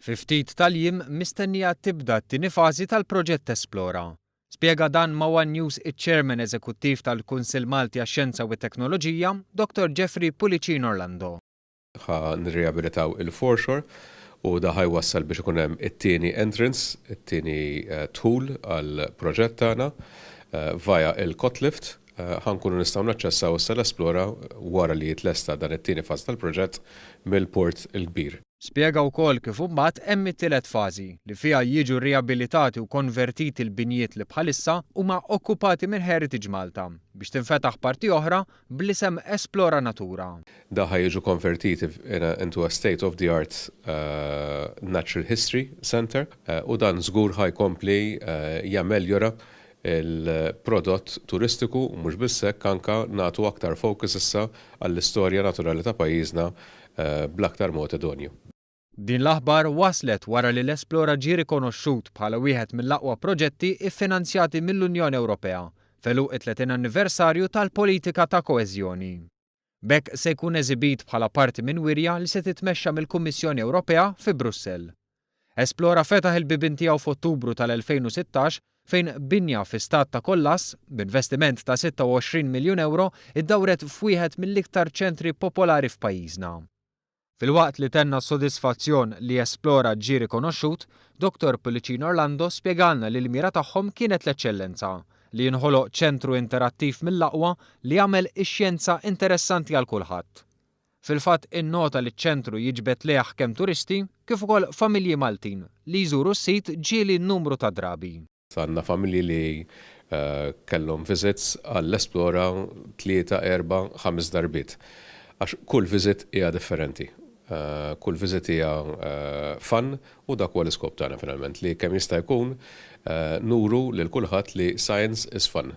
Fi ftit tal-jiem mistennija tibda t-tieni fażi tal-proġett Esplora. Spjega dan ma' one News iċ-Chairman Eżekuttiv tal-Kunsill Malti għax-Xjenza u t-Teknoloġija, Dottor Jeffrey Pullicino Orlando. Ħa nirriabilitaw il-foreshore u da ħa jwassal biex ikun hemm it-tieni entrance, it-tieni dħul għall-proġett tagħna via il-cot lift. Ħa nkunu nistgħu naċċessaw issa l-Esplora wara li jitlesta dan it-tieni fażi tal-proġett mill-Port il-Kbir. Spjega wkoll kif imbagħad hemm it-tielet fażi, li fiha jiġu riabilitati u konvertiti l-binjiet li bħalissa huma okkupati minn Heritage Malta, biex tinfetaħ parti oħra bl-isem Esplora Natura. Da ħa jiġu konvertiti into a state of the art natural history centre u dan żgur ħa jkompli jameljora l-prodott turistiku u mhux biss hekk anke nagħtu aktar focus issa għall-istorja naturali ta' pajjiżna bl-aktar mod idonju. Din l-aħbar waslet wara li l-Esplora ġie rikonoxxut bħala wieħed mill-aqwa proġetti ffinanzjati mill-Unjoni Ewropea f'għeluq it-30 anniversarju tal-politika ta' koeżjoni. B'hekk se jkun eżibit bħala parti minn wirja li se titmexxa mill-Kummissjoni Ewropea fi Brussell. Esplora fetaħ il-bibien tiegħu f'Ottubru tal-2016 fejn binja fi stat ta' kollass, b'investiment ta' 26 miljun ewro, iddawret f'wieħed mill-iktar ċentri popolari f'pajjiżna. Filwaqt li tenna s-sodisfazzjon li Esplora ġie rikonoxxut, Dottor Pullicino Orlando spjegalna li l-mira tagħhom kienet l-eċċellenza, li jinħoloq ċentru interattiv mill-aqwa li jagħmel ix-xjenza interessanti għal kulħadd. Fil-fatt innota li ċ-ċentru jiġbed lejh kemm turisti kif ukoll familji Maltin li jżuru s-sit ġieli numru ta' drabi. Għandna familji li kellhom visits għall-Esplora tlieta, erba', ħames darbiet. Għax kull visit hija differenti. Kull visit hija fun u dak huwa l-iskop tagħna finalment li kemm jista' jkun nuru lil kulħadd li science is fun.